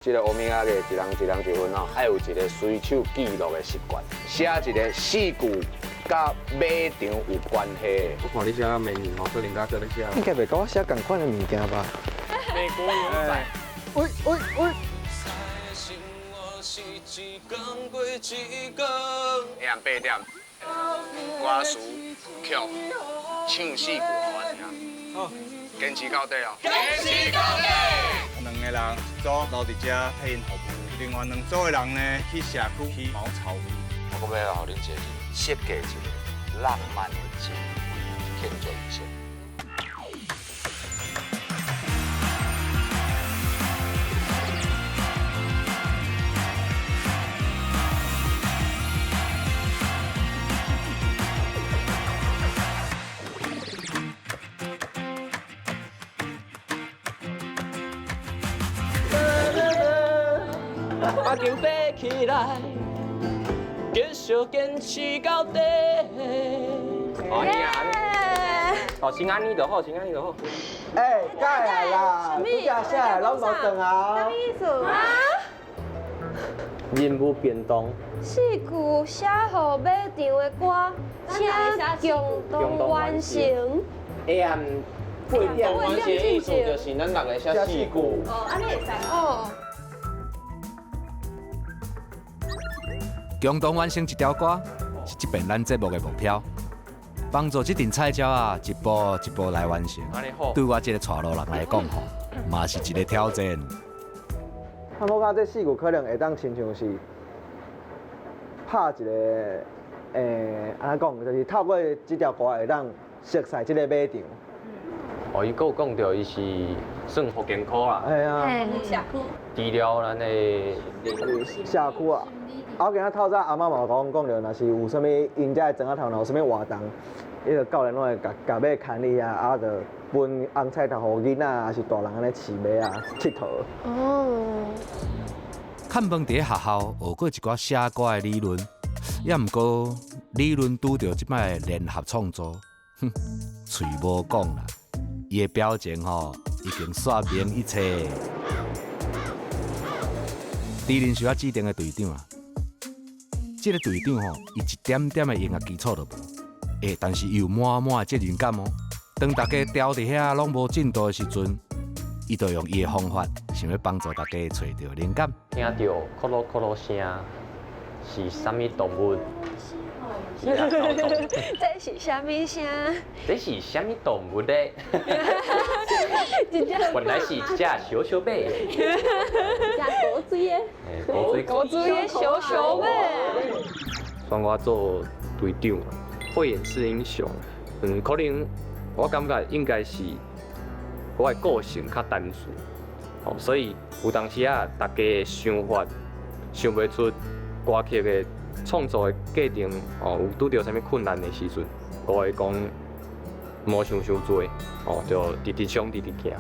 這个烏米仔嘅一人一人一份哦，愛有一个隨手記錄的習慣，寫一个四句佮馬場有關係的。我看你寫美女吼，可能佮叫你寫。應該袂佮我寫仝款的物件吧？美國牛仔。喂喂喂！下暗8點，歌詞曲唱四句予我聽。好，堅持到底哦。堅持到底。兩个人一組留佇遮替𪜶服務，另外兩組的人呢去社區去貓草味。我閣欲予恁一个設計一个浪漫的情慶祝儀式。目睭閉起來，繼續堅持到底。哦，你啊，哦，先按呢就好，先按呢就好。欸，改啊啦，拄才寫的攏無轉啊。啥物意思？啊？任務變動。四句寫予馬場的歌，請共同完成。下暗8點完成意思就是咱六个寫四句。哦，按呢會使哦。共同完成一條歌，是這遍咱節目的目標。幫助這陣菜鳥仔，一步一步來完成。對我這個帶路人來講吼，嘛是一個挑戰。啊，我感覺這四句可能會當親像是拍一個，按怎講，就是透過這條歌會當熟悉這個馬場。哦，伊閣有講著，伊是算福建科啦。嘿啊。社區。治療咱的社區啊。啊，我今仔透早阿嬤嘛有共阮講著，若是有啥物𪜶遮的莊仔頭，若有啥物活動，彼个教練攏會共共馬牽去遐，啊，就分紅菜頭予囡仔，抑是大人按呢飼馬仔𨑨迌。哦。看飯佇咧學校學過一寡寫歌的理論，也毋過理論拄著這擺的聯合創作，哼，喙無講啦，伊的表情吼已經說明一切。豬林是我指定的隊長啊。這个隊長吼，伊一點點的音樂基礎都無，欸，但是伊有滿滿的責任感哦。當大家牢佇遐攏無進度的時陣，伊就用伊的方法，想欲幫助大家揣著靈感。聽著咕嚕咕嚕聲，是啥物動物？這是啥物聲？這是啥物動物咧？原來是一隻小小馬。一隻古錐的。古錐。古錐的小小馬。選我做隊長，慧眼識英雄。可能我感覺應該是我的個性較單純，哦，所以有當時啊，大家的想法想袂出歌曲的創作的過程，哦，有拄著啥物困難的時陣，我會講無想傷濟，哦，就直直想，直直行。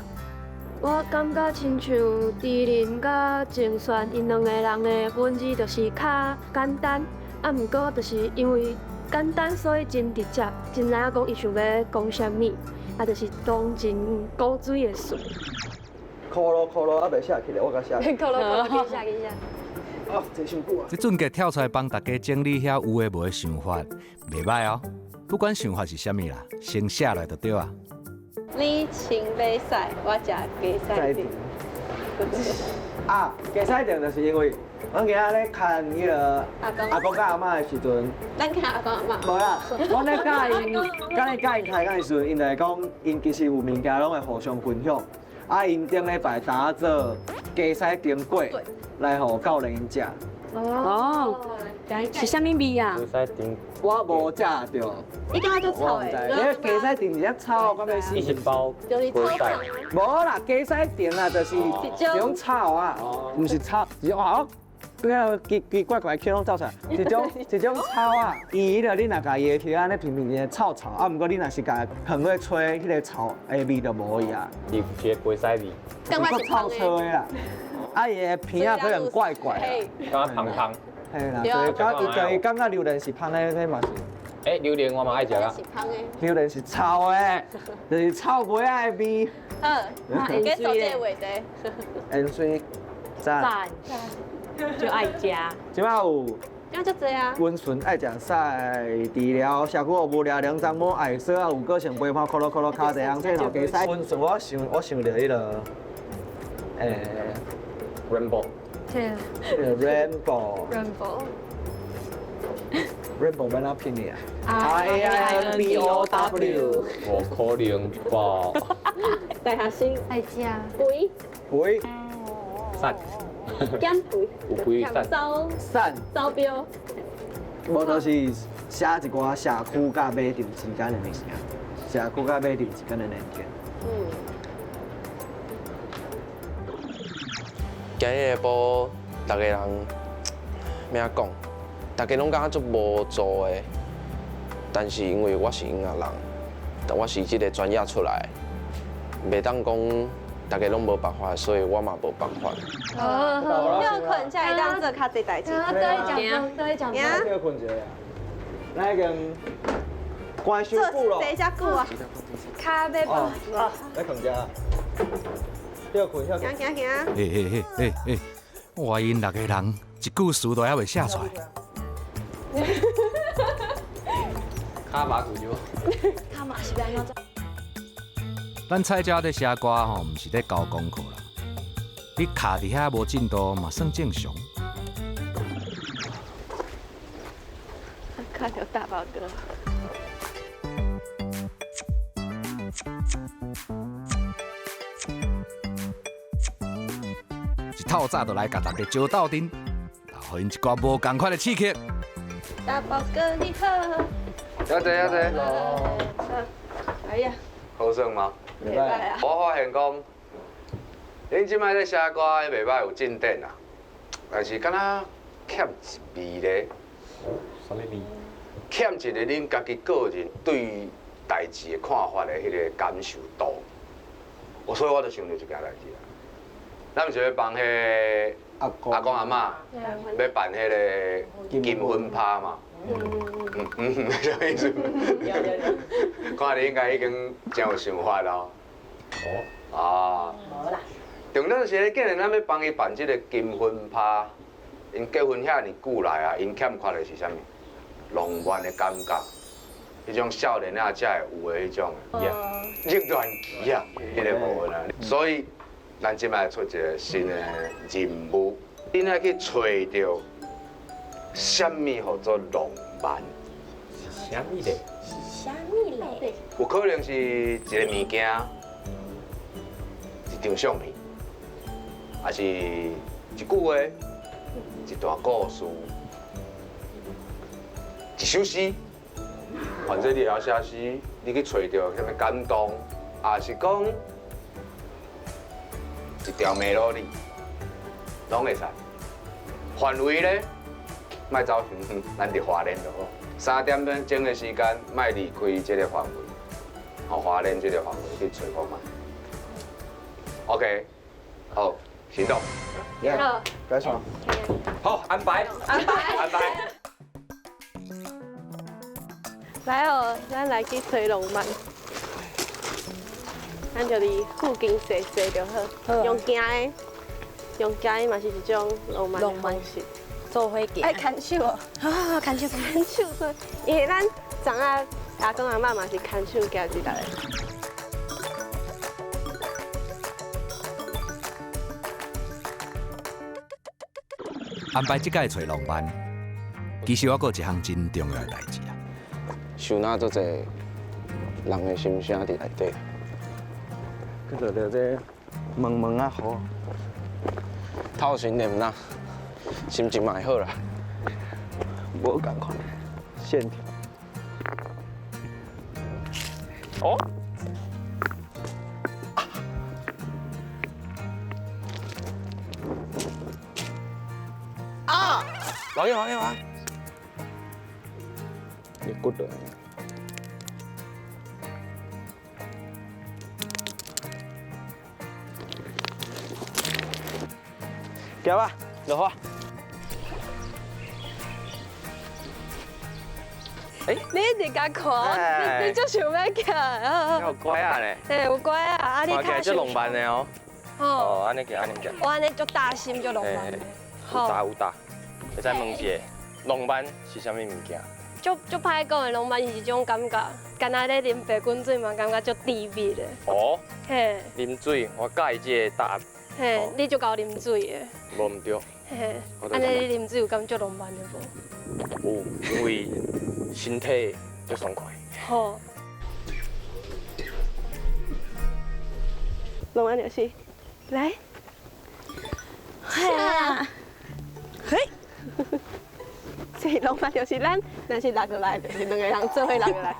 我感覺親像豬林佮鄭璇𪜶兩个人的文字就是較簡單，啊，毋過就是因為簡單，所以真直接，真知影講伊想欲講啥物，啊，就是講真古錐的事。箍囉箍囉，猶未寫起來，我共寫。箍囉箍囉，緊寫緊寫。哦，坐傷久啊！這俊傑跳出來幫大家整理遐有的無的想法，袂䆀哦。不管想法是啥物啦，先寫落來就對啊。你穿馬屎，我食雞屎腸。啊，雞屎腸就是因為阮今仔咧牽彼个阿公佮阿嬤的時陣，咱牽阿公阿嬤。無啦，阮咧教𪜶，敢咧教𪜶開講的時陣，𪜶就會講，𪜶其實有物件攏會互相分享。啊，𪜶頂禮拜打做雞屎腸粿來予教練𪜶食。哦，是啥物味啊？雞屎腸，我無食著。你感覺足臭的？你個雞屎腸是遐臭，敢欲死？伊是包就是臭臭。無啦，雞屎腸啊，就是一種草啊，毋是草，是哇，對啊，奇奇怪怪，曲攏走出來，一種草啊，伊彼个你若共伊的葉按呢平平的臭臭，啊，毋過你若是共放落吹，彼个臭的味就無去啊。是一个雞屎味。感覺是臭臭的啦，啊，伊的皮仔可能怪怪的，感覺芳芳。嘿啦，所以感伊感覺榴蓮是芳的，彼嘛是。欸，榴蓮我嘛愛食啊。是芳的。榴蓮是臭的，就是臭糜仔的味。好，繼續這个話題。鹽水。赞。就爱食。这摆有。敢足济啊！温顺爱食屎，治疗社区无聊，两张某爱说啊，有个性陪伴，哭噜哭噜尻坐红车头鸡屎。温顺，我想著彼个，，Rainbow。对。 Rainbow。 Rainbow。 Rainbow 欲按怎拼的啊？R A I N B O W。无可能吧？大学生爱食。肥。肥。瘦。减肥。有肥瘦。瘦。招标。无就是写一寡社区佮买场之间的物件，社区佮买场之间的连结。今日下晡，逐个人欲按怎讲？大家拢感觉足无助的，但是因为我是音乐人，但我是这个专业出来，袂当讲大家拢无办法，所以我嘛无办法。哦，歇睏才会当做较济代志。对讲，对讲。歇睏一下，咱已经关伤久咯。坐遮久啊。跤欲无。来睏遮。歇睏，歇。行行行。欸欸欸欸欸！我𪜶六个人一句词都犹未写出来。跤麻骨就。跤麻是欲按怎？咱菜鸟咧写歌吼，毋是咧交功课啦。你卡伫遐无进度嘛，算正常。看著大宝哥。一透早就来共大家招斗阵，予𪜶一寡无仝款的刺激。大宝哥你好。小姐，小姐。哎呀。好耍吗？袂䆀啊。我发现讲，恁这摆咧写歌袂䆀有进展啊，但是敢若欠一味咧。啥物味？欠一个恁家己个人对代志的看法的彼个感受度。所以我就想著一件代志啊。咱毋是欲帮彼个阿公阿嬷欲办彼个金婚趴嘛？啥物意思？看你应该已经真有想法咯。哦。啊。无啦。重点是咧，既然咱欲帮伊办这个金婚趴，𪜶结婚遐尔久来啊，𪜶欠缺的是啥物？浪漫的感觉，彼种少年仔才会有的彼种热恋期啊，彼个部分啊。所以，咱这摆出一个新的任务，恁爱去揣著啥物号做浪漫？是啥物咧？是啥物咧？有可能是一个物件，一张相片，抑是一句话，一段故事，一首诗。反正你会晓写诗，你去揣著啥物感动，抑是讲一条眉萝莉，拢会使。范围咧，莫走伤远，咱伫花莲就好。3点钟的时间，莫离开这个范围，吼，花莲这个范围去揣看觅。OK，好，行动。好，开始。好，安排。安排。安排。来哦，咱来去揣浪漫。咱就伫附近踅踅就好，用行的，用行的嘛是一种浪漫的方式。做伙行。爱牵手哦，啊，牵手，牵手对，因为咱昨仔阿公阿嬷嘛是牵手行入来。安排这届揣浪漫，其实我阁有一项真重要的代志啊。想哪足济人的心声伫内底。去做著这毛毛仔雨，透神念啦，心情嘛会好啦。无仝款线条。哦。啊！老爷，老爷，老爷。你骨的。行吧，落雨。欸，你一直共看，你足想欲行啊？有乖啊咧。嘿，有乖啊，啊你看起来足浪漫的哦。哦，按呢行，按呢行。我按呢足大心足浪漫的。有大有大，會使問一下，浪漫是啥物物件？足足歹講的，浪漫是一種感覺，敢若咧啉白滾水嘛，感覺足甜蜜的。哦。嘿。啉水，我佮意這個答案。嘿，你足𠢕啉水的。無毋對。嘿，按呢你啉水有感覺浪漫的無？有，因為身體足爽快。好。浪漫就是，來。哈。嘿。這浪漫就是咱，若是六個來，就是兩個人做伙六個來。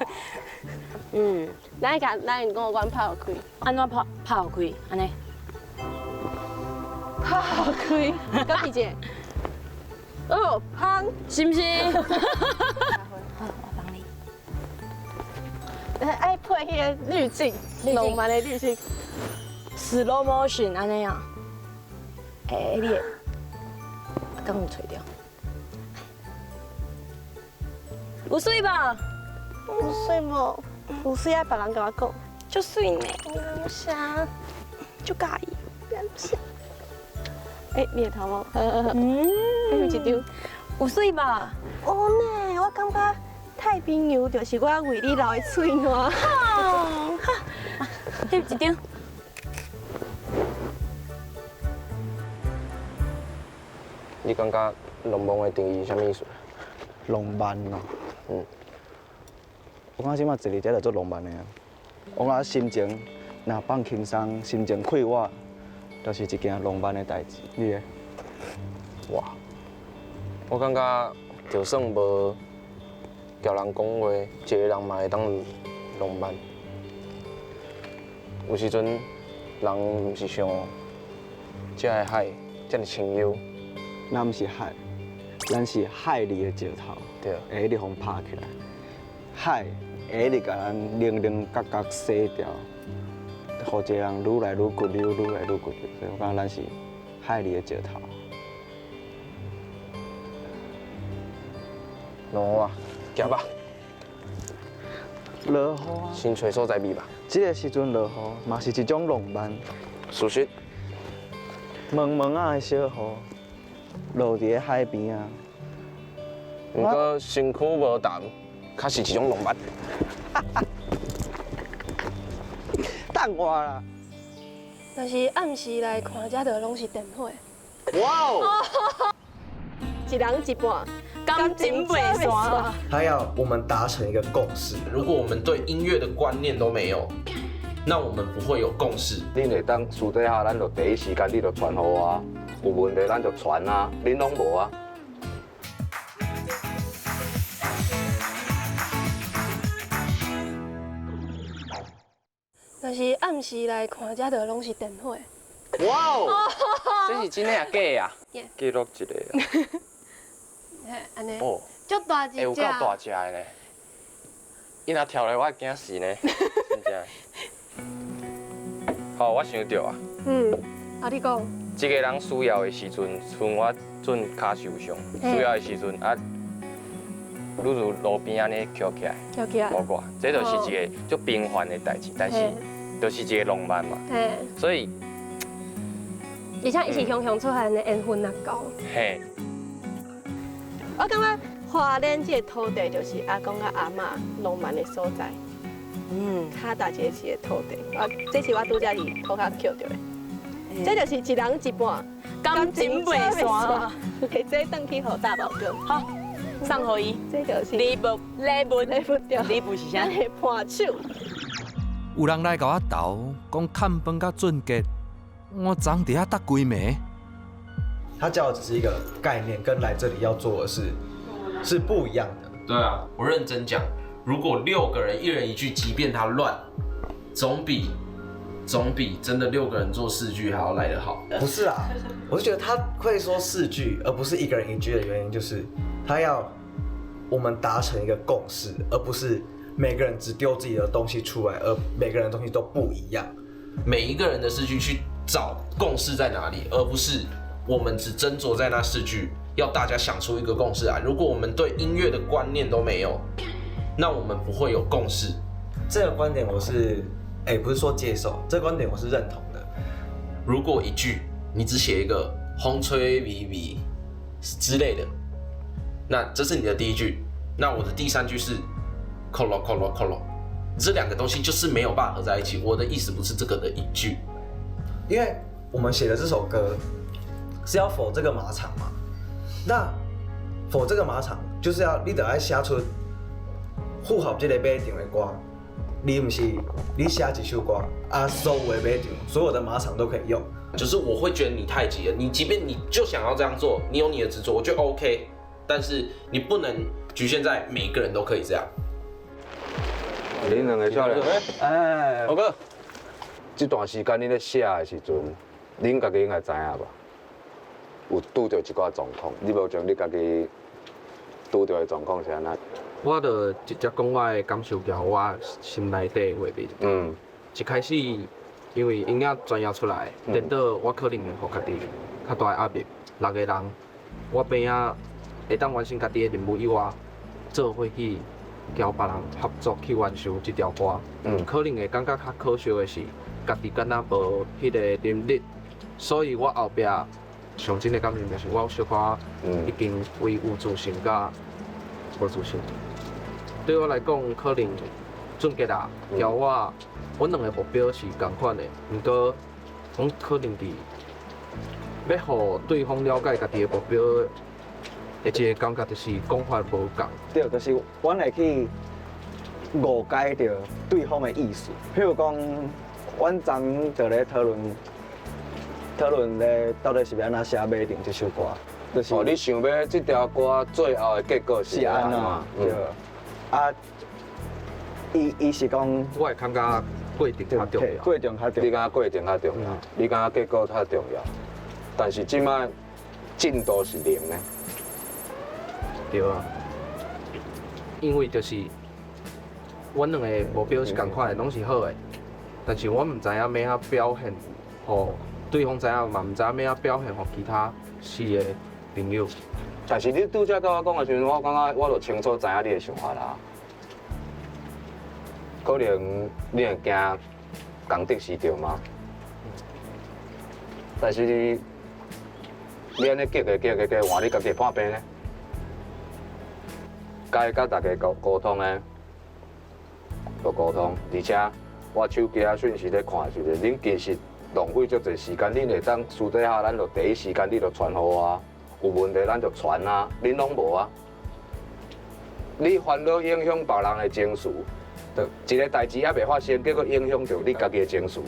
嗯，咱共咱五官拍予開。按怎拍拍予開？按呢？拍予開，敢一個。哦，芳，是毋是？好，我幫你。愛配彼个濾鏡，浪漫的濾鏡。 Slow motion 按呢啊？欸，你的，敢有揣著？有媠無？有媠無？有媠愛別人共我講。足媠呢。感謝，足佮意。感謝。欸，你的頭毛，嗯，翕一張。有媠無？哦呢，我感覺太平洋就是我為你留的喙瀾。翕一張。你感覺浪漫的定義是啥物意思？浪漫哦，嗯，我感覺這擺坐佇遮就足浪漫的啊。我感覺心情若放輕鬆，心情快活，就是一件浪漫的代誌。你咧？哇，我感覺就算無共人講話，一個人嘛會當浪漫。有時陣人毋是像這个海遮爾清幽，咱毋是海，咱是海裡的石頭，對，會一直予拍起來。海會一直共咱稜稜角角洗掉，予一個人愈來愈骨溜，愈來愈骨溜。所以我感覺咱是海裡的石頭。落雨啊，行吧。落雨啊！先揣所在避吧。這个時陣落雨嘛是一種浪漫。事實。濛濛仔的小雨，落佇咧海邊啊。毋過身軀無澹，較是一種浪漫。等我啦！若是暗時來看，這就攏是電火。哇哦！一人一半，感情袂散。他要我們達成一個共識。如果我們對音樂的觀念都沒有，那我們不會有共識。恁會當私底下，咱就第一時間你就傳予我啊，有問題咱就傳啊，恁攏無啊。若是暗時來看，這就攏是電火。哇哦！這是真的啊，假的啊？記錄一個。嘿，按呢。哦。足大一隻。欸，有夠大隻的呢。伊若跳來，我會驚死呢，真正。好，我想著啊。嗯，啊你講。一個人需要的時陣，像我準跤受傷，需要的時陣啊，愈如路邊按呢抾起來，抾起來，無掛，這就是一個足平凡的代誌，但是就是一個浪漫嘛。嘿。所以。而且伊是雄雄出來的緣分也夠。嘿。我感覺花蓮這個土地就是阿公佮阿嬤浪漫的所在。嗯。較大一個是個土地，啊，這是我拄才佇塗跤抾著的。這就是一人一半，感情袂散。摕這轉去予大寶哥。好，送予伊。這就是禮物，禮物，禮物對。禮物是啥？伴手。有人來共我鬥，講崁飯佮俊傑，我昨佇遐搭規暝。他教的只是一個概念，跟來這裡要做的事是不一樣的。對啊，我認真講，如果6個人一人一句，即便他亂，總比真的6個人做4句還要來得好。不是啊，我是覺得他會說4句，而不是一個人一句的原因，就是他要我們達成一個共識，而不是每個人只丟自己的東西出來，而每個人的東西都不一樣。每一個人的4句去找共識在哪裡，而不是我們只斟酌在那4句，要大家想出一個共識來。如果我們對音樂的觀念都沒有，那我們不會有共識。這個觀點我是，不是說接受，這個觀點我是認同的。如果一句你只寫一個風吹微微之類的，那這是你的第一句。那我的第三句是扣咯扣咯扣咯，這兩個東西就是沒有辦法合在一起。我的意思不是這個的一句，因為我們寫的這首歌是要 for 這個馬場嘛，那 for 這個馬場就是要你得愛寫出符合這個馬場的歌，你毋是你寫一首歌啊，所有的馬場，所有的馬場都可以用。就是我會覺得你太急了，你即便你就想要這樣做，你有你的執着，我覺得 OK，但是你不能局限在每個人都可以這樣。恁兩個少年，哎，猴哥，這段時間你咧寫的時陣，恁家己應該知影吧？有拄著一寡狀況，你無將你家己拄著的狀況是按怎？我就直接講我的感受，交我心內底的畫面。一開始因為音樂專業出來，顛倒我可能會予家己較大的壓力。六個人，我邊仔會當完成家己的任務以外，做伙去交別人合作去完成這條歌。可能會感覺較可惜的是，家己敢若無彼個能力，所以我後壁上真的感情就是我小可已經為有自信佮無自信。對我來講，可能俊傑啊，交我，阮兩個目標是仝款的，毋過，阮可能佇欲予對方了解家己的目標的一個感覺，就是講法無仝。對，就是阮會去誤解著對方的意思。譬如講，阮昨就咧討論討論咧，到底是欲按怎寫馬場這首歌，就是哦，你想欲這條歌最後的結果是是按怎？對。啊，伊伊是講，我會感覺過程較重要，過程較重要。你感覺過程較重要，你感覺結果較重要，但是這擺進度是零呢？對啊，因為就是阮兩個目標是仝款的，攏是好的，但是我毋知影欲按怎表現，予對方知影嘛，毋知影欲按怎表現，予其他四個朋友。但是你拄才佮我講的時陣，我感覺我就清楚知影你的想法啦。可能你會驚共得失著嗎？但是你你按呢激的激的激，換你家己破病呢？該佮大家溝溝通的，就溝通。而且我手機仔訊息咧看的時陣，恁其實浪費足濟時間，恁會當私底下咱就第一時間你就傳予我啊，有問題咱就傳啊，恁攏無啊。你煩惱影響別人的情緒，一個代誌猶未發生，結果影響著你家己的情緒。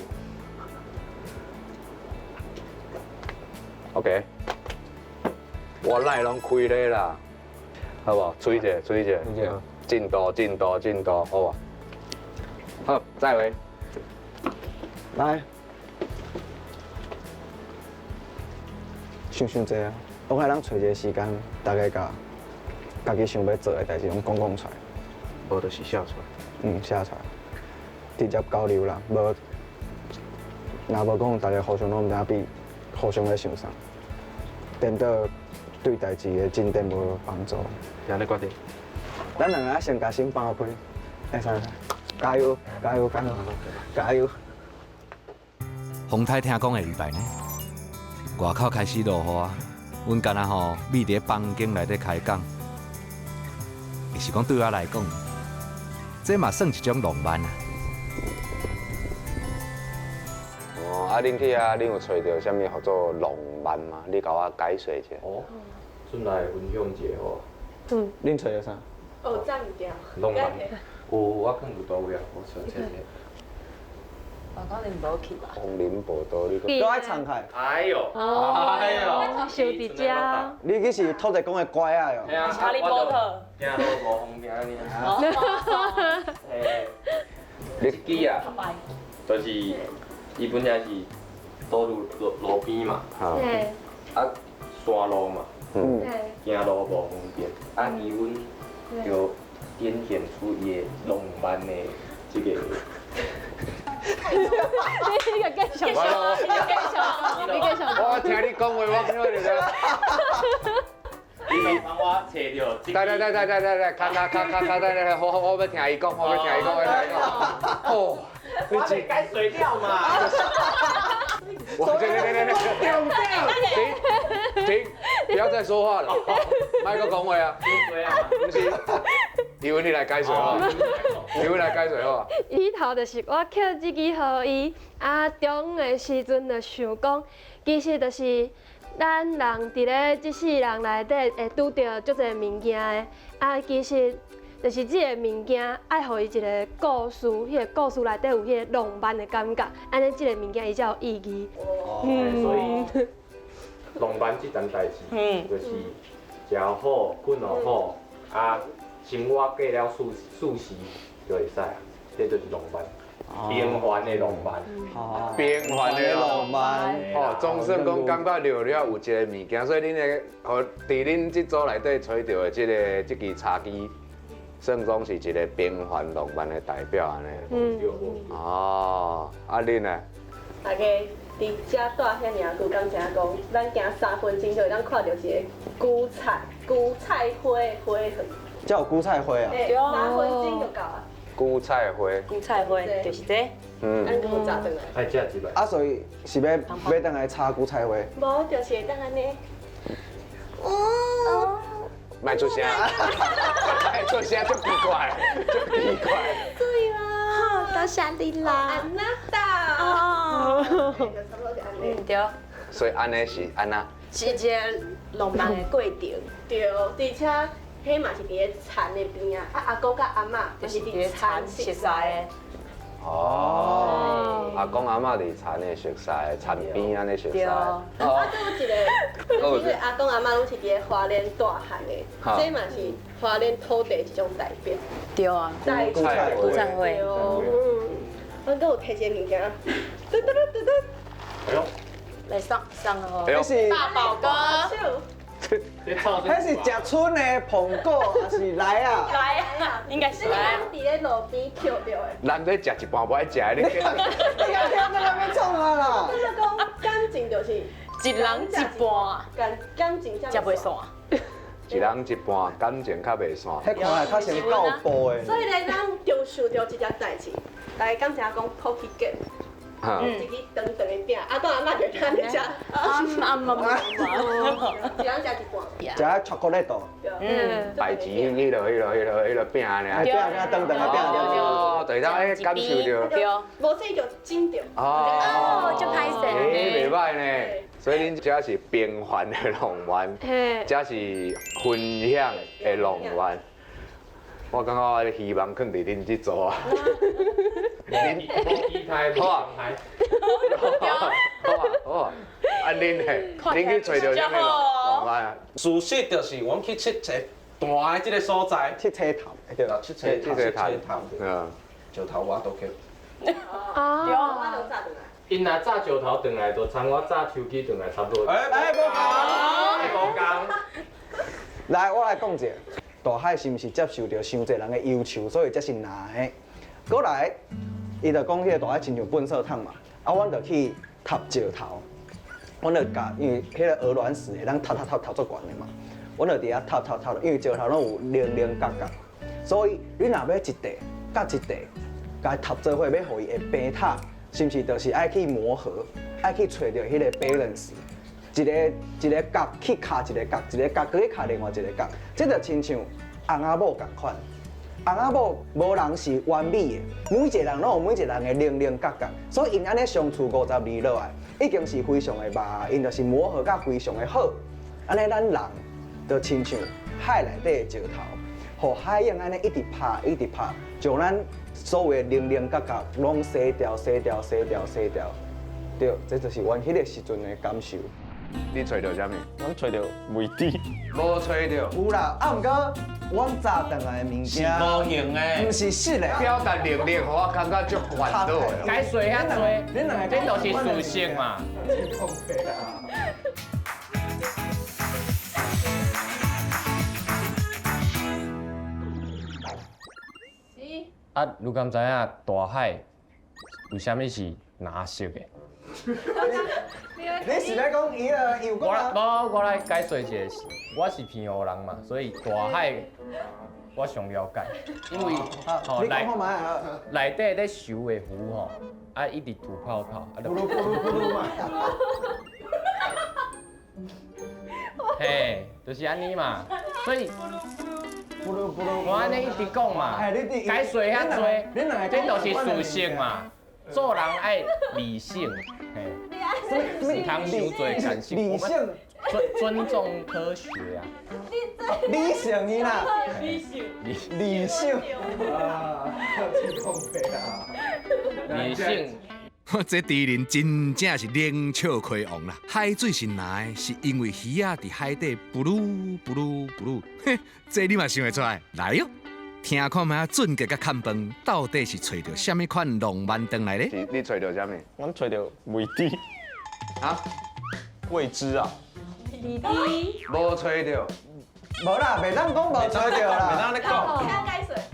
OK，我內攏開咧啦，好無？吹者，吹者，進度，進度，進度，好無？好，再會。來，想想濟啊，我看咱揣一個時間，大家共家己想欲做的代誌攏講講出來。無就是寫出來。嗯，寫出來，直接交流啦，無，若無講，大家互相攏毋知影彼互相咧想啥，顛倒對代誌的進展無幫助。是按呢決定。咱兩個先共心放開，會使，加油，加油，加油，加油！風颱聽講下禮拜呢，外口開始落雨啊，阮敢若吼覕佇房間內底開講，是講對我來講，這嘛算一種浪漫啊。哦，啊，恁去遐，恁有揣著啥物號做浪漫嗎？你共我解釋一下。哦，陣來分享一下好。嗯。恁揣著啥？哦，這物件。浪漫。有，我囥佇佗位啊，我揣這個。我可能無去吧。楓林步道，你都愛敞開。哎呦！哎呦！想佇遮。你去是土地公的乖仔喲。哈利波特。行路無方便爾。你這支啊，就是伊本來是道路路路邊嘛，啊山路嘛，行路無方便，啊伊阮就展現出伊的浪漫的這個。你個繼續，你繼續，你繼續。我聽你講話，我聽你講。你幫我揣著。對對對對對對對，卡卡卡卡卡，對對，我我欲聽伊講，我欲聽伊講，我欲聽伊講。哦，你這改水料嘛？我我停停停停停停，不要再說話了，莫閣講話啊！毋是，由你來解說好，由你來解說好。起頭就是我抾這支予伊，啊中的時陣就想講，其實就是咱人佇咧這世人內底會拄著足濟物件的，啊其實就是這个物件愛予伊一個故事，彼个故事內底有彼个浪漫的感覺，按呢這个物件伊才有意義。嗯，所以浪漫這件代誌，就是食好、睏予好，啊，生活過了舒適就會使啊，這就是浪漫，平凡的浪漫，平凡的浪漫。哦，總算講感覺了了有一个物件，所以恁的，予佇恁這組內底揣著的這个這支茶几，算講是一个平凡浪漫的代表按呢。哦，啊恁呢？大家佇遮蹛遐爾久，敢知影講，咱行3分鐘就會當看著一个韭菜花的花園。這有韭菜花啊？對，三分鐘就到啊。韭菜花。韭菜花就是這。咱閣有炸轉來。愛食一擺。啊，所以是欲欲轉來炒韭菜花？無，就是會當按呢。哦。莫出聲，莫出聲，足奇怪，足奇怪。對啦，多謝你啦。按那噠。哦。差不多是按呢。對。所以按呢是按怎？是一个浪漫的過程。對，而且彼嘛是佇咧田的邊仔，啊阿公佮阿嬤就是佇田熟似的。哦，阿公阿嬤佇田的熟似，田邊按呢熟似。啊，閣有一个，因為阿公阿嬤攏是佇咧花蓮大漢的，這嘛是花蓮土地一種代表。對啊，韭菜花。韭菜花。嗯，我閣有提一個物件，噔噔噔噔噔。哎喲，來送送哦。彼是大寶哥。彼是食賰的蘋果，還是梨啊？梨啊，應該是梨。佇咧路邊抾著的。人咧食一半無愛食的，你。你聽這個欲創啊啦？就是講感情就是一人一半，感情才袂散。一人一半，感情較袂散。彼看來較像到步的。所以咧，咱就想著這件代誌，大家敢知影講普起結？一支長長的餅，阿公阿嬤就通咧食。阿阿媽媽，一人食一半。食巧克力豆。嗯。代誌彼个餅爾。餅餅長長的餅。哦，就是當感受著。對。無說就整著。哦，足歹勢。欸，袂䆀呢。所以恁這是平凡的浪漫，這是分享的浪漫。我感覺我的希望囥佇恁這組啊。恁無期待，無傷害。好啊，好啊。啊，恁咧，恁去揣著啥物浪漫啊？事實就是，阮去佚佗大的這个所在，佚佗潭，對啦，佚佗潭，嗯，石頭我都去。哦。對，我都早轉來。𪜶若炸石頭轉來，就參我炸手機轉來差不多。欸，無仝，無仝。來，我來講一下，大海是毋是接受著傷濟人的要求，所以才是藍的。閣來，伊就講彼个大海親像糞掃桶嘛，啊，阮就去疊石頭，阮就共，因為彼个鵝卵石會當疊疊疊疊足懸的嘛，阮就佇遐疊疊疊，因為石頭攏有棱棱角角，所以你若欲一塊佮一塊，共伊疊做伙，欲予伊會平塔，是毋是就是愛去磨合，愛去揣著彼个 balance，一个一个角去敲一个角，一个角閣去敲另外一个角，這就親像翁仔某仝款。翁仔某無人是完美的，每一个人攏有每一个人的棱棱角角，所以𪜶按呢相處52落來，已經是非常的峇，𪜶就是磨合甲非常的好。按呢咱人就親像海內底的石頭，予海湧按呢一直拍，一直拍，將咱所有的棱棱角角攏洗掉、洗掉、洗掉、洗掉。對，這就是阮彼个時陣的感受。你揣著啥物？阮揣著位置。無揣著。有啦，啊，毋過阮早轉來的物件是無形的，毋是實的。表達能力，予我感覺足懸倒的。該說遐濟，恁兩個這都是事實嘛。啊，你敢知影大海為啥物是藍藍色的。你是咧講伊個有我來，我來解說一下，我是澎湖人嘛，所以大海我上了解，因為吼內內底咧收的魚吼，啊一直吐泡泡，啊就嘿，就是按呢嘛，所以我按呢一直講嘛，解說遐濟，這都是事實嘛，做人愛理性，嘿，毋通傷濟感性，理性，尊重科學啊，理性你啦，理性，理性，啊，真講白啊，理性。這豬苓真正是冷笑開王啦！海水是藍的，是因為魚仔佇海底噗嚕噗嚕噗嚕，嘿，這你嘛想會出來？來喲，聽看覓俊傑佮崁飯到底是揣著啥物款浪漫轉來咧？你揣著啥物？阮揣著未知。啊？未知啊？未知。無揣著。無啦，袂當講無揣著啦。袂當咧講。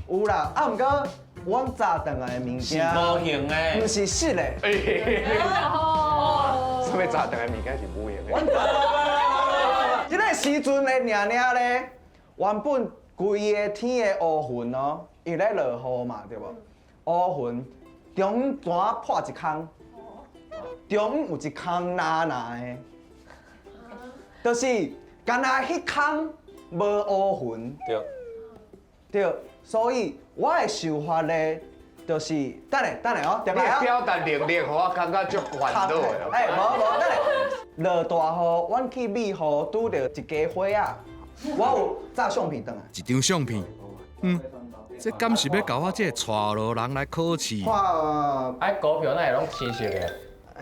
有啦，啊，毋過。阮炸轉來的物件是無形的，毋是實的。哦，啥物炸轉來的物件是無形的？這个時陣的爾爾咧，原本規个天的烏雲哦，因為咧落雨嘛，對無？烏雲中間破一空，中有一空藍藍的，就是干焦彼空無烏雲。對。對，所以我的想法咧，就是等下等下哦，你的表達能力，予我感覺足煩惱的。欸，無無，等下落大雨，阮去美湖拄著一家伙仔，我有照相片轉來。一張相片，嗯，這敢是欲共我這个娶路人來考試？啊，股票哪會攏青色的？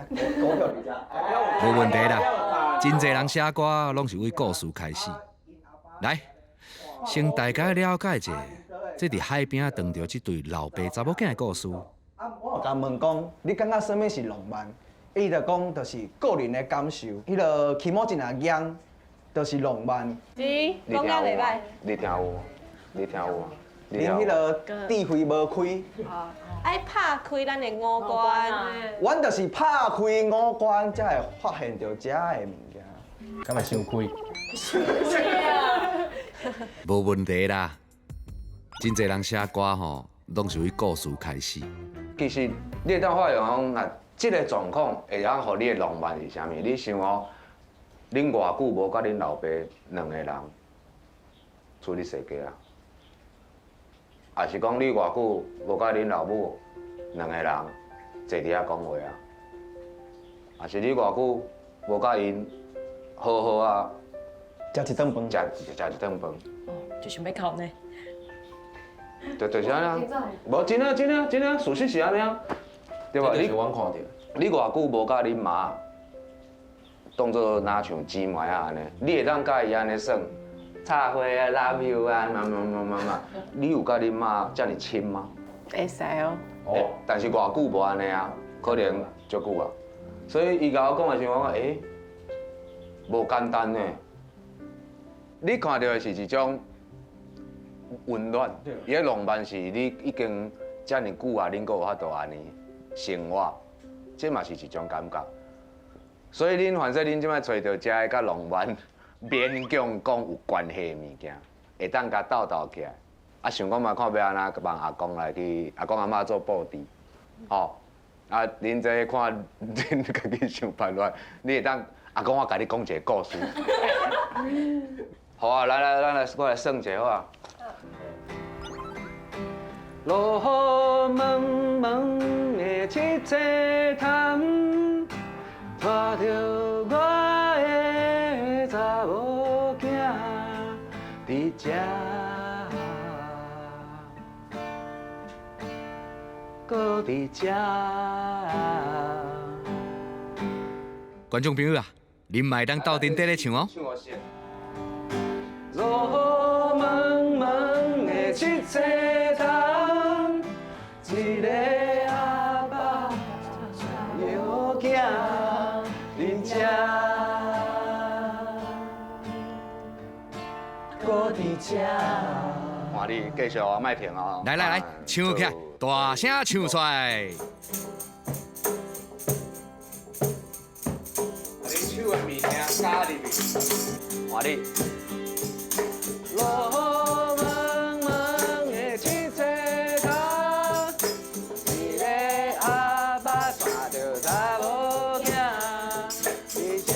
股票佇遮。無問題啦，真濟人寫歌攏是為故事開始。來。先大概了解一下，這佇海邊仔撞著這對老爸查某囝的故事。啊，我有共問講，你感覺啥物是浪漫？伊就講，就是個人的感受。彼个起毛真若硬，就是浪漫。是，講甲袂歹。你聽有？你聽有？恁彼个智慧無開。愛拍開咱的五官。阮就是拍開五官，才會發現著遮的物件。敢會傷開？無問題啦，真濟人寫歌吼，攏是為故事開始。其實你會當發現講，啊，這个狀況會當予你的浪漫是啥物？你想哦，恁偌久無佮恁老爸兩個人出去踅街啊？抑是講你偌久無佮恁老母兩個人坐佇遐講話啊？抑是你偌久無佮𪜶好好啊？食一頓飯，食一頓飯。哦，就想欲哭呢。就是按呢，無真啊真啊真啊，事實是按呢啊，對吧？你阮看著，你偌久無佮恁媽當做若像姊妹仔按呢，你會當佮伊按呢耍，插花啊、love you 啊，嘛嘛嘛嘛嘛，你有佮恁媽遮爾親嗎？會使哦。哦，但是偌久無按呢啊，可能足久啊。所以伊共我講的時陣，我講欸，無簡單呢。你看著的是一種溫暖，伊个浪漫是你已經遮爾久啊，恁閣有法度按呢生活，這嘛是一種感覺。所以恁反正恁這擺揣著遮个佮浪漫勉強講有關係的物件，會當共鬥鬥起來。啊，想講嘛，看欲按怎幫阿公來去，阿公阿嬤做布置，吼。啊，恁這看恁家己想辦法，你會當阿公我共你講一個故事。好啊，來來，咱來我來算一下好啊。落雨濛濛的七星潭，帶著我的查某囝佇遮，閣佇遮。觀眾朋友啊，恁嘛會當鬥陣綴咧唱哦。落雨濛濛的七星潭，一个阿爸帶囝佇遮，閣佇遮。看你繼續啊，莫停啊！來來來，唱起來，大聲唱出來！加入去，换你。路茫茫的七星潭，一个阿爸带著查某囝伫遮，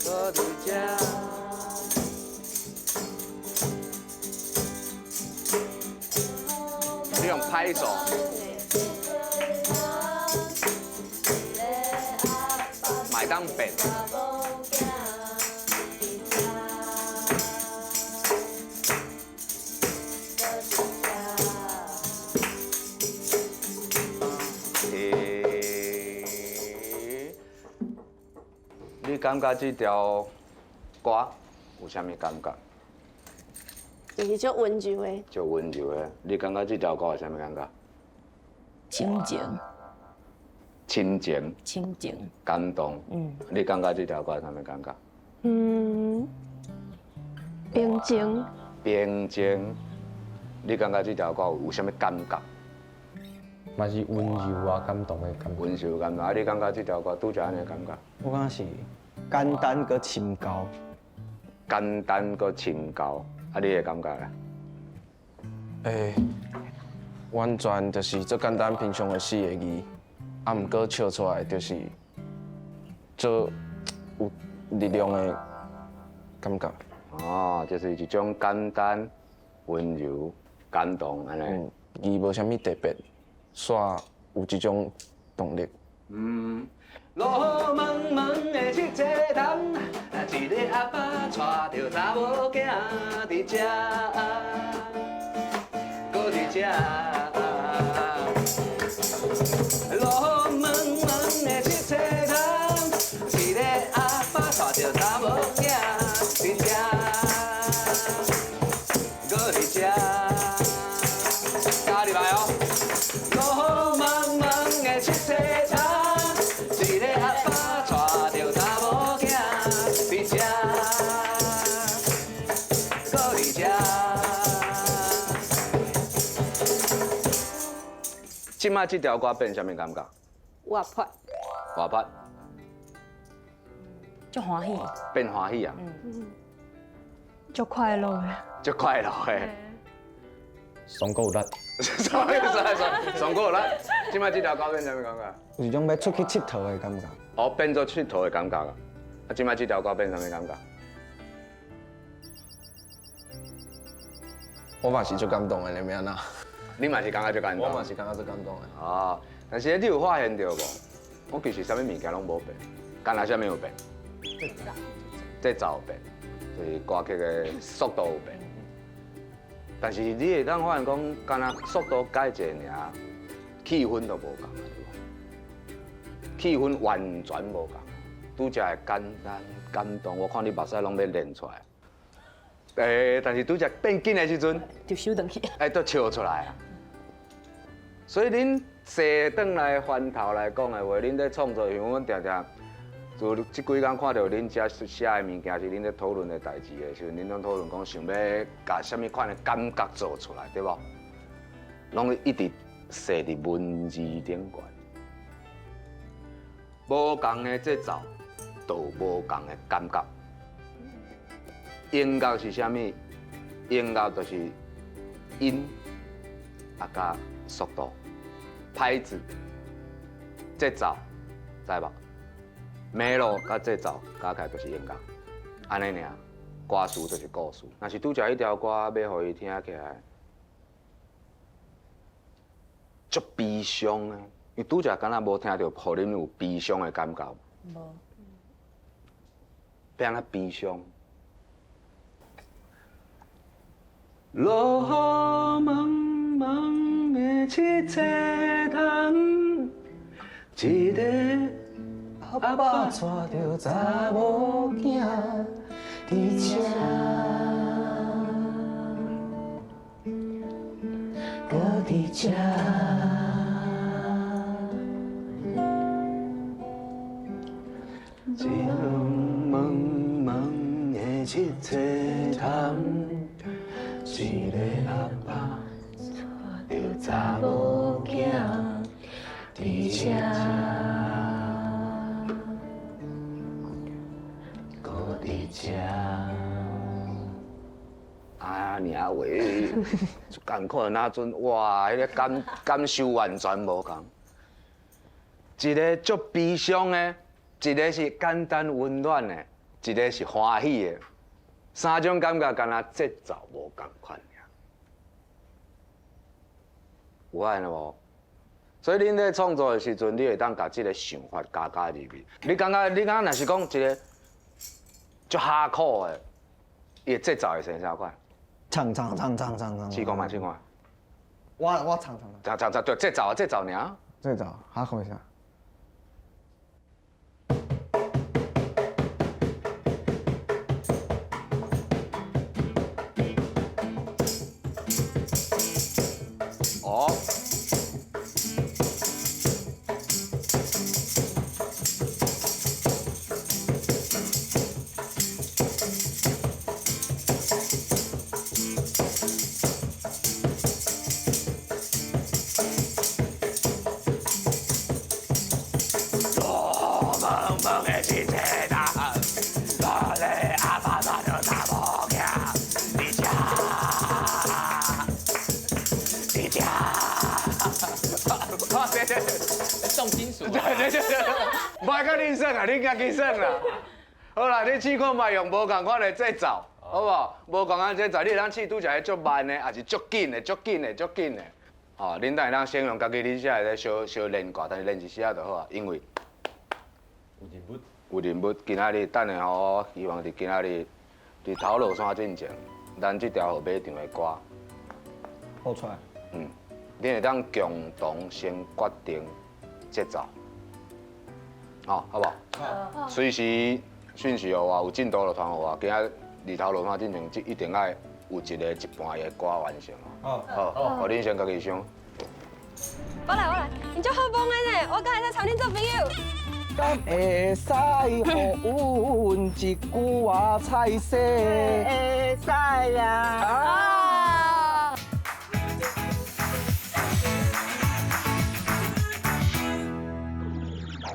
阁伫遮。你用拍手。买当变。你感觉这条歌有啥物感觉？就是足温柔的。足温柔的。你感觉这条歌有啥物感觉？亲情。亲情。亲情。感动。嗯。你感觉这条歌有啥物感觉？嗯，平静。平静。你感觉这条歌有啥物感觉？嘛是温柔啊，感动的感觉。温柔感动。啊，你感觉这条歌拄才按呢感觉？我感觉是简单阁深厚。简单阁深厚。啊，你的感觉咧？欸，完全就是足简单平常的四个字，啊，毋过笑出来就是足有力量的感觉。哦，就是一种简单、温柔、感动按呢。字无啥物特别，煞有这种动力。嗯。路茫茫的七星潭，一个阿爸带著查某囝伫遮，阁伫遮。路茫茫的七星潭，一个阿爸带著查某囝伫遮，阁伫遮。加入来哦。路茫茫的七星潭，一个阿爸带著查某囝伫遮，阁伫遮。这摆这条歌变啥物感觉？活泼。活泼。足欢喜。变欢喜啊！嗯。足快乐的。足快乐的。爽够力。爽爽爽，爽够力。这摆这条歌变啥物感觉？有一种欲出去𨑨迌的感觉。哦，变做𨑨迌的感觉啊！啊，这摆这条歌变啥物感觉？我嘛是足感动的，你欲按怎？你嘛是感觉足感动？我嘛是感觉足感动的。哦，但是你有发现著无？我其实啥物物件拢无变，干焦啥物有变？节奏有变，就是歌曲的速度有变。但是你会当发现讲，干焦速度改一下尔，气氛都无仝啊，对无？气氛完全无仝，拄才会简单感动，我看你目屎拢欲流出来。欸，但是拄才变紧的时阵，就收转去。欸，都笑出来啊。所以恁坐转来翻头来讲的话，恁咧创作，因为阮定定就这几工看著恁遮写的物件，是恁咧讨论的代志的时阵，恁拢讨论讲想欲共啥物款的感觉做出来，对无？拢一直踅伫文字顶悬，无仝的节奏，就无仝的感觉。音乐是啥物？音乐就是音啊佮速度、拍子、节奏，知无？脉络佮节奏加起来就是音乐，按呢尔，歌词就是故事。若是拄才彼条歌欲予伊听起来，足悲伤的，因为拄才敢若无听著，予恁有悲伤的感觉。无。欲按怎悲伤？路茫茫的七星潭，一个阿爸带著查某囝伫遮，阁伫遮。一路茫茫的七星潭，一个阿爸带著查某囝伫遮。伫这。啊，尔话，足艰苦的那阵，哇，彼个感受完全无仝。一个足悲伤的，一个是简单温暖的，一个是欢喜的，三种感觉敢若节奏无仝款尔。有爱了无？所以恁咧创作的时阵，你会当共这个想法加入去。你感觉，你感觉若是讲一个足哈苦的，伊的节奏会成啥款？唱唱唱唱唱唱。试看觅，试看。我唱唱唱唱唱，对，节奏啊，节奏尔。节奏，哈苦一下。哦。重金属。对对对对，莫佮恁耍啊，恁家己耍啦。好啦，你试看觅用无仝款的节奏，好无？无仝款节奏，你会当试拄才个足慢的，抑是足紧的、足紧的、足紧的。吼，恁等下当先用家己恁写的小小练过，但是练一时仔就好啊，因为有任务，有任务。今仔日等下吼，希望伫今仔日伫头路山进前，咱这条号码场的歌播出来。嗯，恁会当共同先决定节奏，好，好无？好。随时讯息予我，有进度就传予我。今仔日头路山进前，这一定爱有一个一半的歌完成哦。好，好，恁先家己想。我来，我来，你足好帮的呢，我敢会使参恁做朋友。敢会使予阮一句话菜色？会使啊。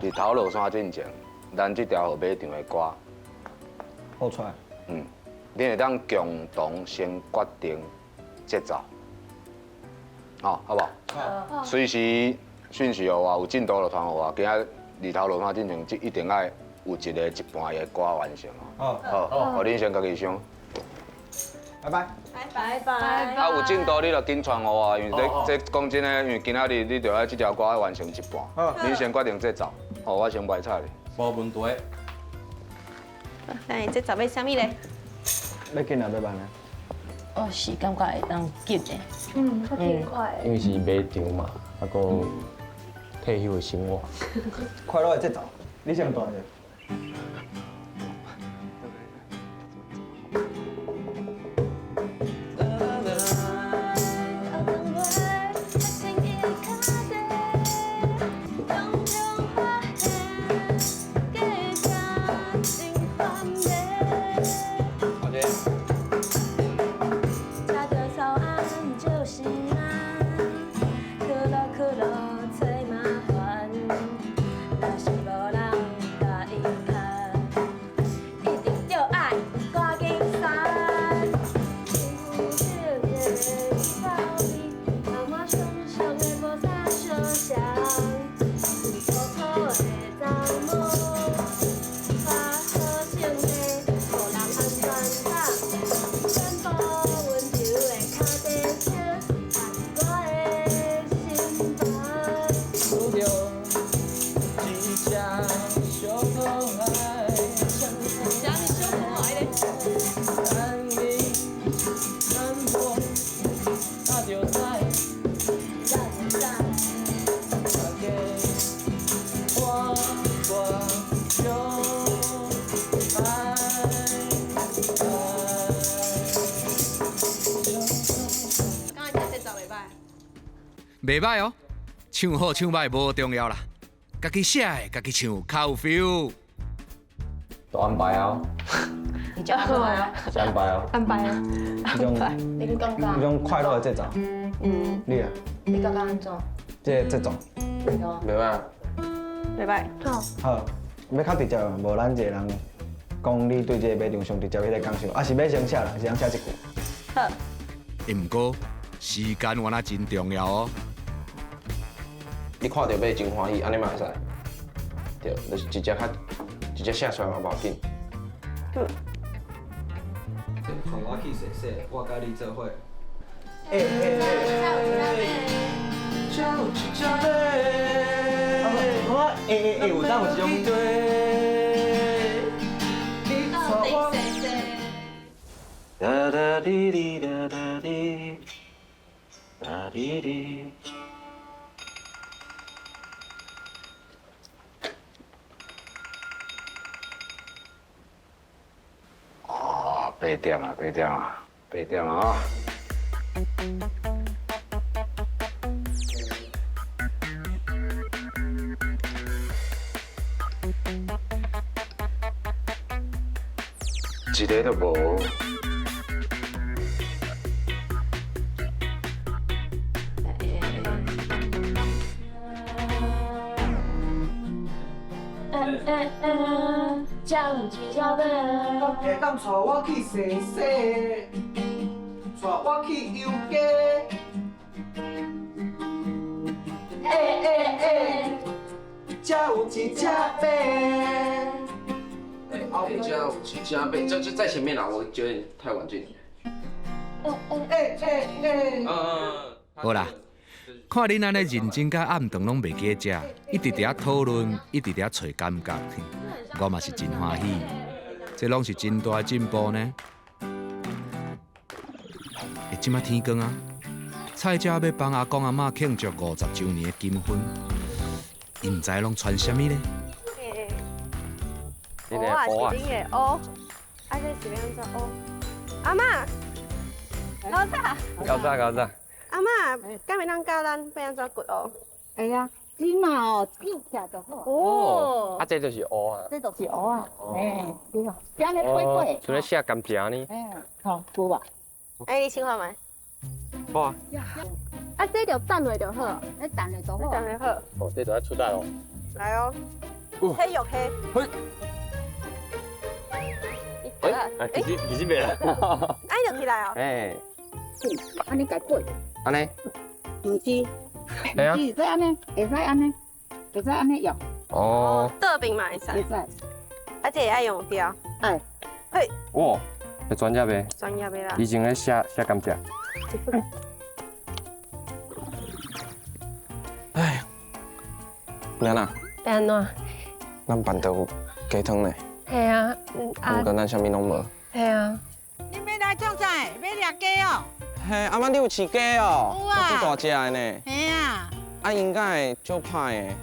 伫头路山进前，咱这条号码场的歌播出来。嗯，恁会当共同先决定节奏，好，好无？好。随时讯息予我，有进度就传予我。今仔日头路山进前，这一定爱有一个一半的歌完成哦。好，好，恁先家己想。拜拜。拜拜。啊，有进度你就紧传予我，因为这这讲真的，因为今仔日你就爱这条歌爱完成一半。好。你先决定节奏，好，我先袂睬你。无问题。那你这节要啥物咧？欲紧啊，欲慢啊？我是感觉会当紧的。嗯，较轻快。因为是卖场嘛，啊，阁退休的生活。快乐的节奏，你先弹者。袂歹哦，唱好唱歹无重要啦，家己写的家己唱较有 feel。都安排啊，你就安排啊，是安排啊，安排啊，这种你感觉？这种快乐的节奏。嗯。你啊？你感觉按怎？这节奏。袂歹。袂歹。好。好，欲较直接，无咱一个人講你對這個馬場上直接彼个感受，啊是欲先寫啦，是通寫一句。好。毋過時間原來真重要哦。你看著馬真歡喜，按呢嘛會使。對，就是直接較直接寫出來嘛無要緊。帶我去踅踅，我佮你做伙。我有當有一種。哒哒滴滴哒哒滴，哒滴滴。哦，八點啊，八點啊，八點啊！一个都無。會當帶我去踅踅，帶我去遊街。這有一隻馬。這有一隻馬，這這在前面啦，我覺得太晚進。好啦，看恁按呢認真甲暗頓攏袂記得食，一直佇遐討論，一直佇遐揣感覺，我嘛是真歡喜。這攏是真大的進步呢。欸，這擺天光啊，菜鳥欲幫阿公阿嬤慶祝50週年的金婚，𪜶毋知攏穿啥物呢？蚵仔是恁的蚵，啊這是欲按怎蚵？阿嬤，老早。較早較早。阿嬤，敢會當教咱欲按怎掘蚵？會啊，這嘛哦，扭起來就好。哦，啊，這就是蚵啊。這就是蚵啊，嘿，對啊，這呢配配。像咧寫甘蔗呢。嘿，好，有無？哎，你試看覓？好啊。啊，這就等落就好。你等落就好。等落好。哦，這就愛出力哦。來哦。黑玉黑。嘿。哎，其實其實袂啦。哎，就起來哦。哎。按呢共背。按呢？毋是。會啊。會使按呢，會使按呢，會使按呢用。哦。倒邊嘛會使。會使。啊，這會愛用掉。愛。嘿。哇，會專業的。專業的啦。以前咧寫寫甘蔗。哎，安怎？欲按怎？咱辦桌有雞湯呢。係啊，啊。毋過咱啥物攏無。係啊。你欲來創啥？欲掠雞哦？嘿，阿嬤你有飼雞哦？有啊。足大隻的呢。嘿啊。啊，𪜶敢會足歹的？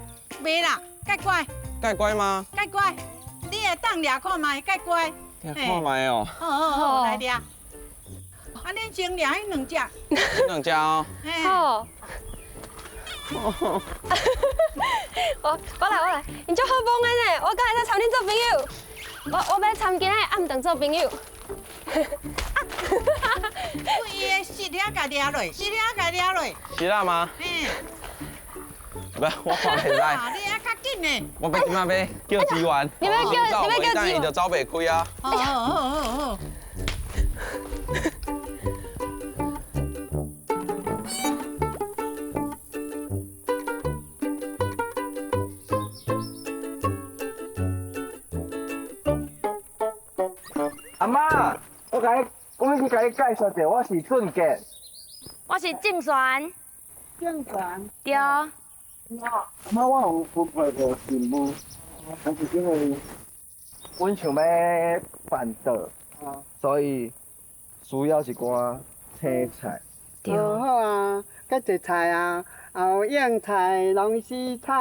袂啦，較乖。較乖嗎？較乖，你會當掠看覓，較乖。掠看覓哦。好好好，來掠。啊，恁先掠彼兩隻。兩隻哦。好。我來我來，𪜶足好摸的呢，我敢會使參恁做朋友？我欲參今仔暗頓做朋友。對伊的舌遐共掠落，舌遐共掠落。是啦嗎？嘿。不，我看袂使。你啊較緊呢。我欲這擺欲叫支援。你欲叫，你欲叫支援。伊就走袂開啊。好好好好。阿嬤，我共你，我欲去共你介紹者，我是俊傑。我是鄭璇。鄭璇。對。阿嬤，我有分配過任務，但是因為阮想欲辦桌，所以需要一寡青菜。對。好啊，較濟菜啊，也有莧菜、龍絲菜，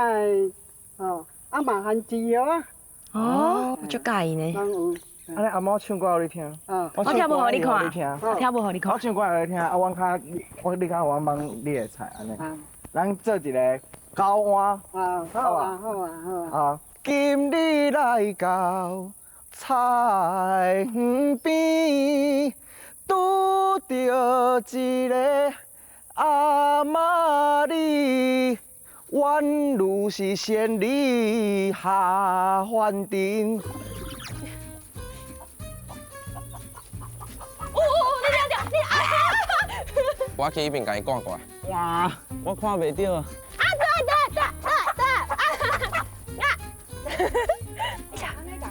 哦，啊嘛番薯葉啊。哦，我足佮意呢。攏有。按呢阿嬤唱歌予你聽。我跳舞予你看，我跳舞予你看。我唱歌予你聽，啊，阮較我你較我幫你的菜按呢。咱做一個交換。啊，好啊，好啊，好啊。啊，今日來到菜園邊，拄著一个阿嬤你，宛如是仙女下凡尘。我去彼边共伊赶过来。哇，我看袂著。啊对对对对对啊啊！哎呀，安呢搞，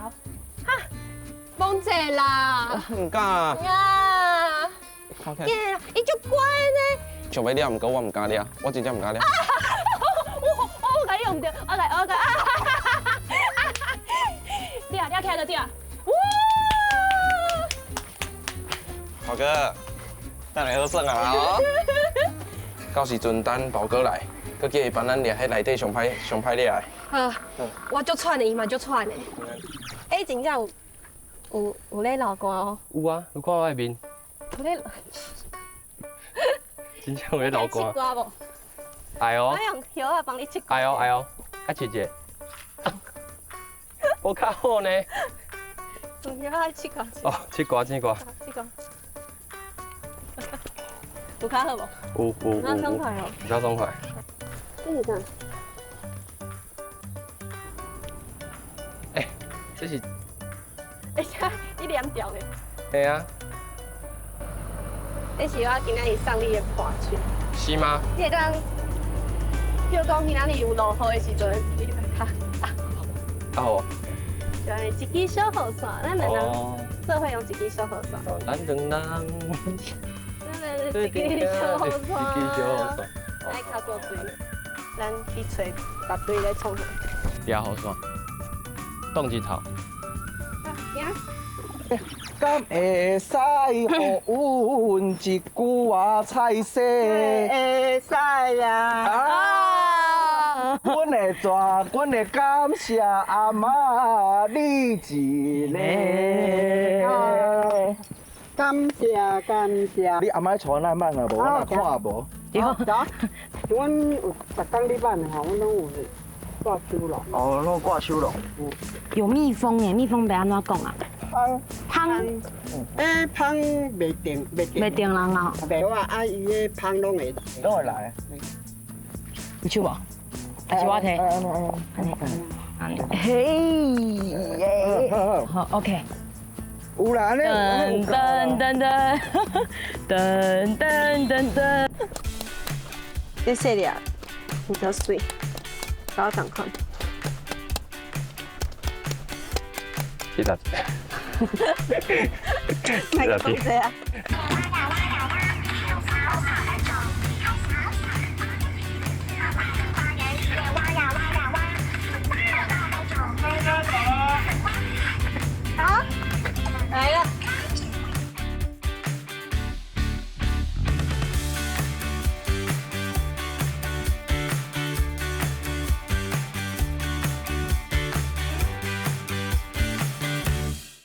哈，崩者啦！毋敢。啊！看耶，伊足乖呢。想欲掠，毋过我毋敢掠，我真正毋敢掠。我共你用著，我來我來，對啊，掠起來就對啊。哇！寶哥，等下好耍啊！到時陣等寶哥來，閣叫伊幫咱掠彼內底上歹上歹掠的。好，我足喘的，伊嘛足喘的。欸，真正有有有咧流汗哦。有啊，你看我的面。有咧。真正有咧流汗。切瓜無？會哦。我用葉仔幫你切瓜。會哦會哦，啊姐姐，無較好呢。用葉仔切瓜。哦，切瓜切瓜。切瓜。有較好無？有有有。較爽快哦。較爽快。這是啥？欸，這是。欸，這你黏掉的。嘿啊。這是我今仔日送你的伴手。是嗎？你會當，比如講今仔日有落雨的時陣，你來較啊。啊好。就按呢一支小雨傘，咱兩人做伙用一支小雨傘。咱兩人。咱一支小雨傘。一支小雨傘。愛較過水，咱去揣別隊咧創啥？掠雨傘，擋日頭。行。敢會使予阮一句仔菜色？會使啊！啊！阮會怎？阮會感謝阿媽你一个。感謝感謝。你阿媽帶咱挽啊無？我若看無。對，阮有逐工咧挽吼，阮攏有掛手籠。哦，攏掛手籠。有蜜蜂耶，蜜蜂欲按怎講啊？蜂蜂，欸，蜂袂叮，袂袂叮人啊？袂啊，啊，伊个蜂攏會，攏會來。你手無？還是我提？按呢，嘿，好，OK。有啦，按呢。噔噔噔噔噔噔噔。你細粒，比較媠，佮我仝款。這個。莫講這啊！